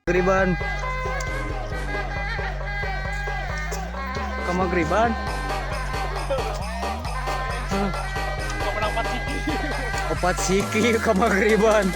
Magriban. Kemagriban. Opat siki kemagriban.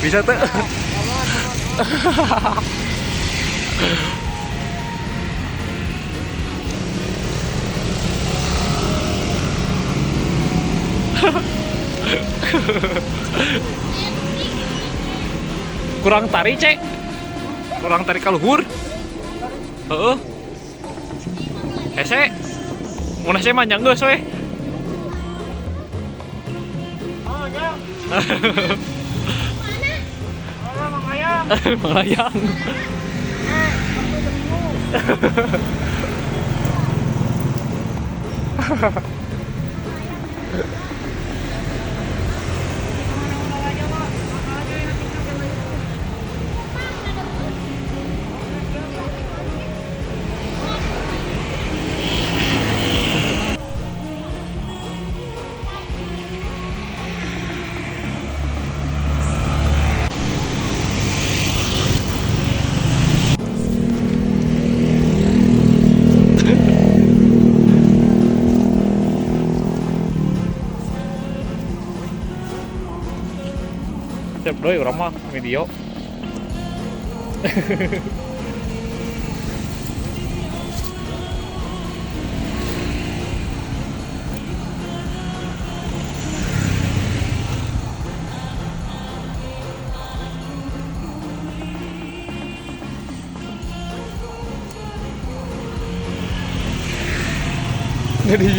Bisa tuh. Kurang tarik, Cek. Kurang tarik kaluhur. Heeh. Hese. Mun hese mah nya geus we. Melayang. Siap doi urang mah video. Jadi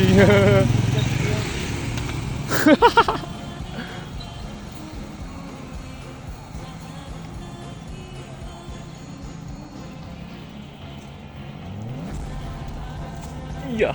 iya.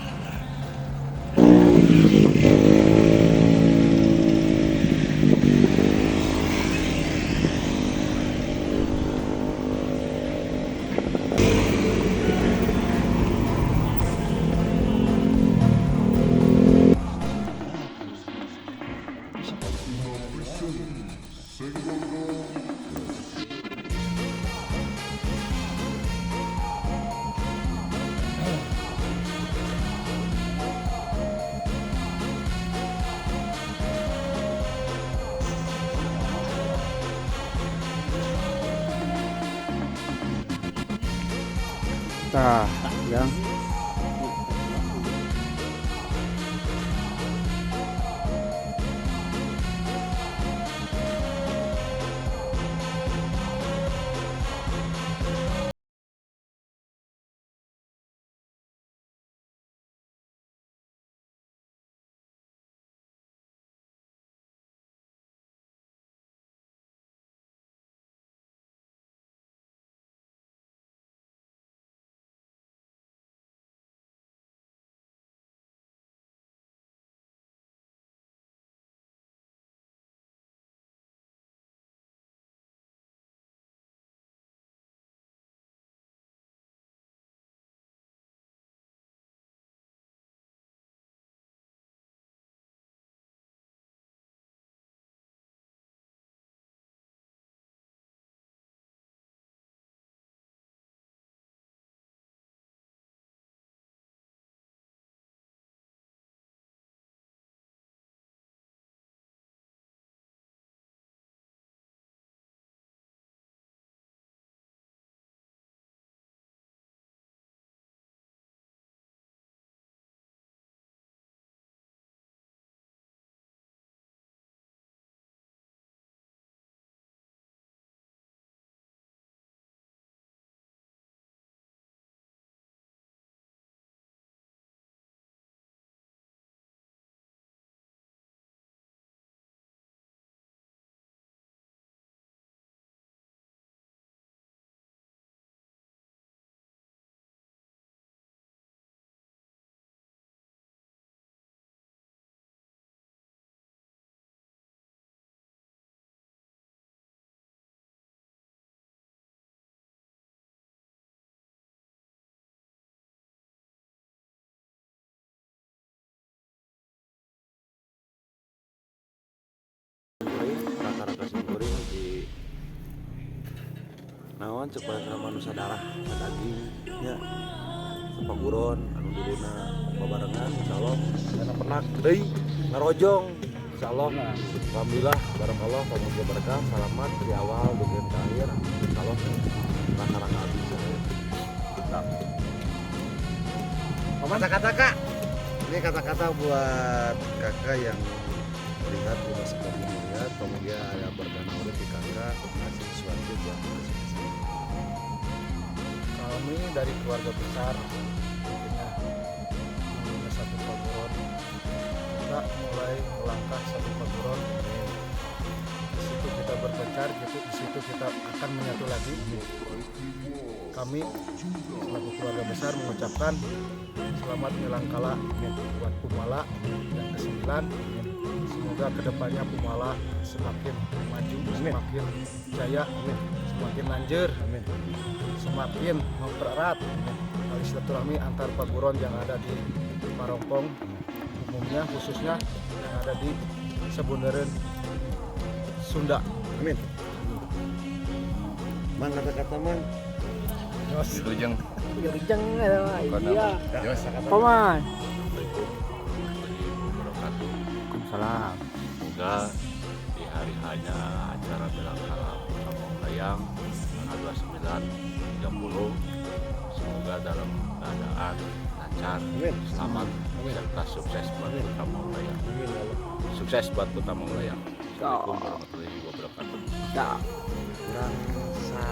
Tah, yang Naon cek bahasa manusia darah daging nya sapaguron anu duluna babarengan insyaallah karena pernah deui ngarojong insyaallah. Alhamdulillah barakallah pamuja berkah salamat dari awal dugi ka akhir insyaallah raka-raka abis. Kata-kata kak, ini kata-kata buat kakak yang melihat di sebelum melihat, kemudian ada berdana urip di kakak ngasih sesuatu buat manusia. Kami dari keluarga besar intinya dulunya satu paguron, kita mulai melangkah satu paguron. Di situ kita berpencar gitu, di situ kita akan menyatu lagi. Kami selaku keluarga besar mengucapkan selamat Milangkala buat Pumala yang ke-9. Semoga kedepannya Pumala semakin maju, semakin jaya, semakin lanjur, semakin mempererat tali silaturahmi antar paguron yang ada di Parongpong umumnya, khususnya yang ada di Sabundereun Sunda. Amin. Mang kata-kata mang. Wilujeng. Wilujeng iya. Jos. Paman. Assalamualaikum warahmatullahi wabarakatuh. Waalaikumsalam. Semoga di hari hanya acara Milangkala Putra Layang tanggal 29 30 semoga dalam keadaan lancar, Amin. selamat, serta sukses buat Putra Layang. Amin ya Allah. Sukses buat Putra Layang. Assalamualaikum warahmatullahi wabarakatuh. Ya. Kurang sa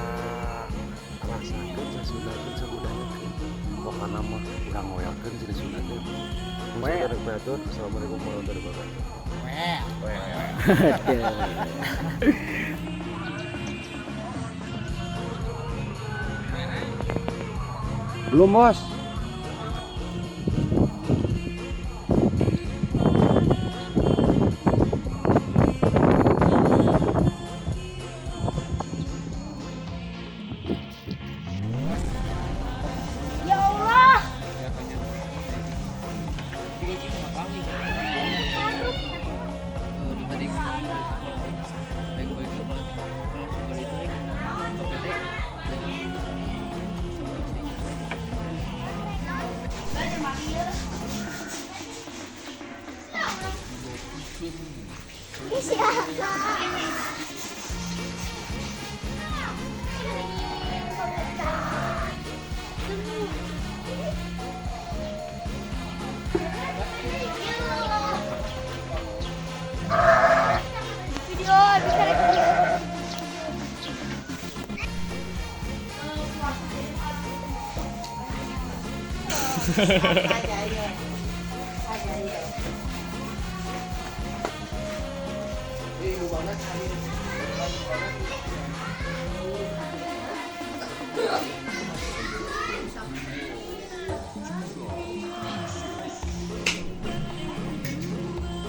rasakeun sasundakeun sabudayakeun. Pokona mah urang ngoelkeun cenah Sunda teh. Assalamualaikum warahmatullahi wabarakatuh. Belum, Bos. Ya Allah. Video bisa.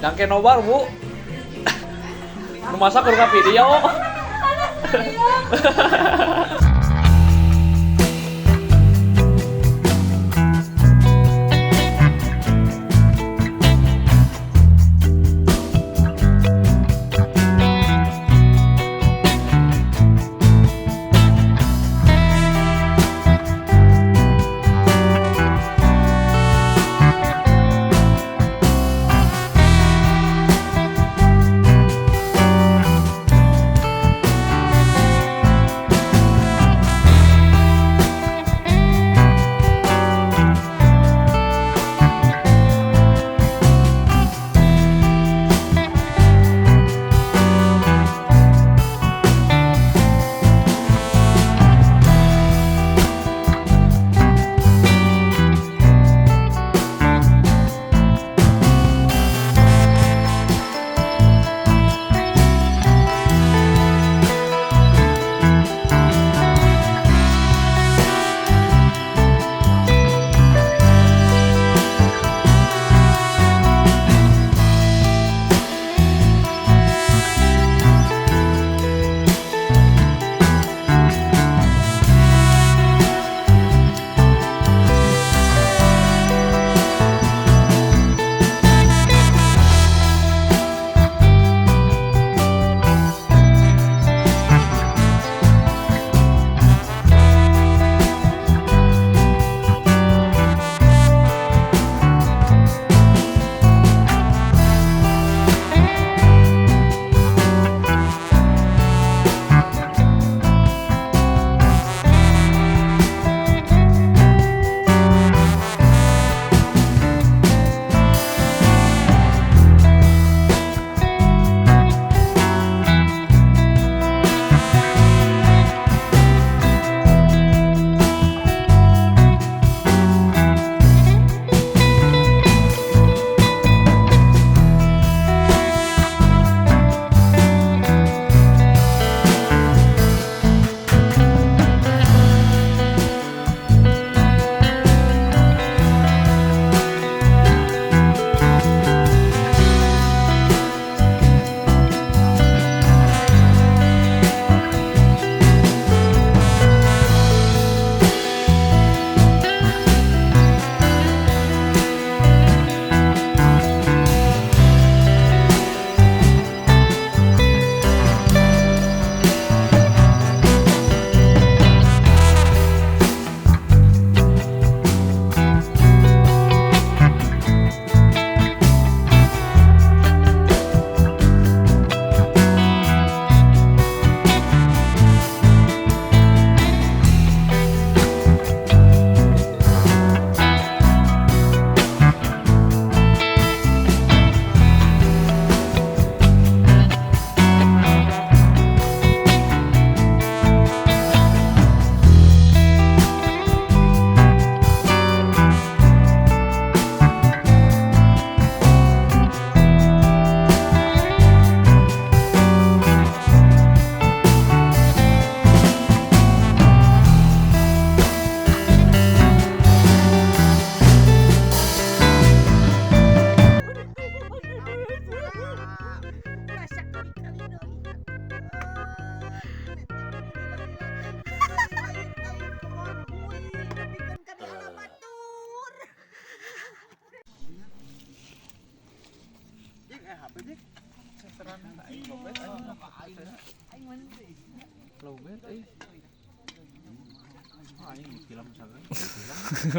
Jangke nobar, Bu. Nu masak keur video.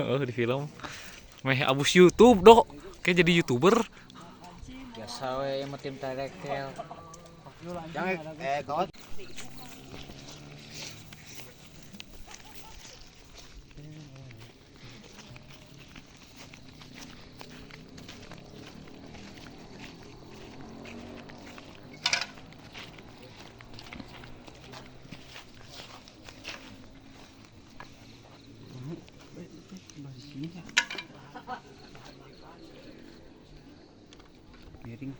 Oh, di film. Meh abus YouTube, Dok. Kayak jadi YouTuber. Biasa we yang tim terekel. Jangan kawan. Miring.